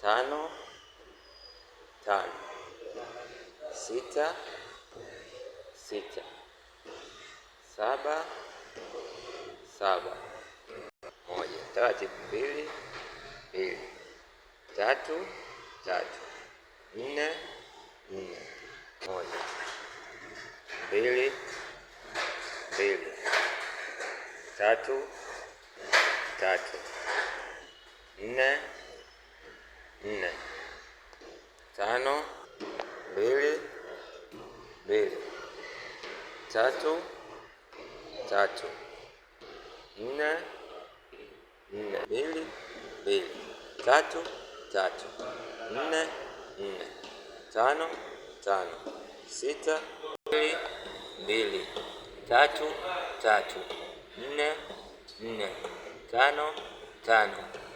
Tano, tano, sita, sita, saba, saba, moja. Taratibu, mbili, mbili, tatu, tatu, nne, nne, moja, mbili, mbili, tatu, tatu, nne, nne, tano, mbili, mbili, tatu, tatu, nne, nne, mbili, mbili, tatu, tatu, nne, nne, tano, tano, sita, mbili, mbili, tatu, tatu, nne, nne, tano, tano.